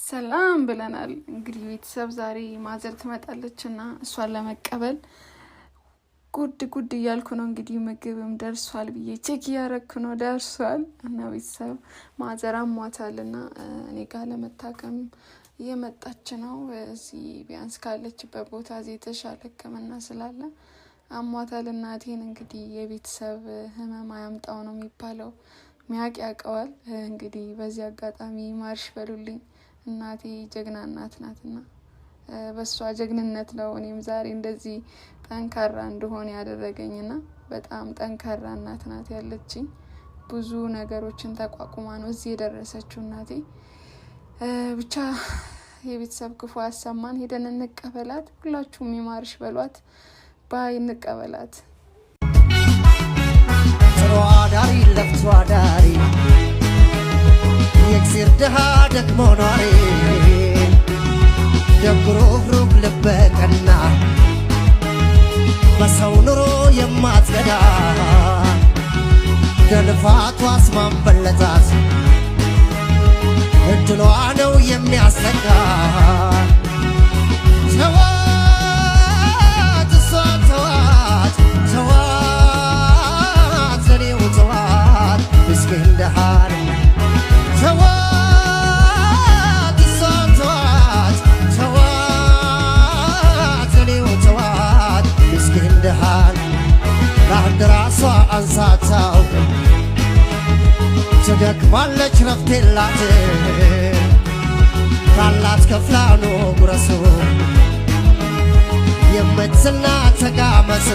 ሰላም ብለናል። እንግዲህ ቤተሰብ፣ ዛሬ ማዘር ትመጣለች እና እሷን ለመቀበል ጉድ ጉድ እያልኩ ነው። እንግዲህ ምግብም ደርሷል ብዬ check እያረግኩ ነው። ደርሷል። እና ቤተሰብ፣ ማዘር አሟታል እና እኔ ጋር ለመታከም እየመጣች ነው። እዚህ ቢያንስ ካለችበት ቦታ እዚህ የተሻለ ሕክምና ስላለ አሟታል። እናቴን እንግዲህ የቤተሰብ ህመም አያምጣው ነው የሚባለው። ሚያቅ ያውቀዋል። እንግዲህ በዚህ አጋጣሚ ማርሽ በሉልኝ። እናቴ ጀግና እናት ናትና በእሷ ጀግንነት ነው እኔም ዛሬ እንደዚህ ጠንካራ እንድሆን ያደረገኝና በጣም ጠንካራ እናት ናት ያለችኝ። ብዙ ነገሮችን ተቋቁማ ነው እዚህ የደረሰችው እናቴ። ብቻ የቤተሰብ ክፉ አያሰማን። ሄደን እንቀበላት። ሁላችሁም ይማርሽ በሏት። Bye፣ እንቀበላት። ጥሮ አዳሪ፣ ለፍቶ አዳሪ፣ የእግዜር ድሃ ደግሞ ኗሪ፣ ደግ፣ ሩህሩህ፣ ልበ ቀና፣ በሰው ኑሮ የማትገዳ፣ ከልፋቷ አስማን በለጣት፣ እድሏ ነው የሚያሰጋ። ተዋት፣ እሷን ተዋት፣ ተዋት፣ ለኔው ተዋት፣ ምስኪን ደሃ ነው። ተዋት፣ እሷን ተዋት፣ ተዋት፣ ለኔው ተዋት፣ ምስኪን ደሃ ነው። ለአንድ ራሷ አንሳ አታውቅም፣ ትደክማለች፣ ረፍት የላትም። ካላት ከፍላ ኑ ጉረሱ የምትልና ተጋመሱ።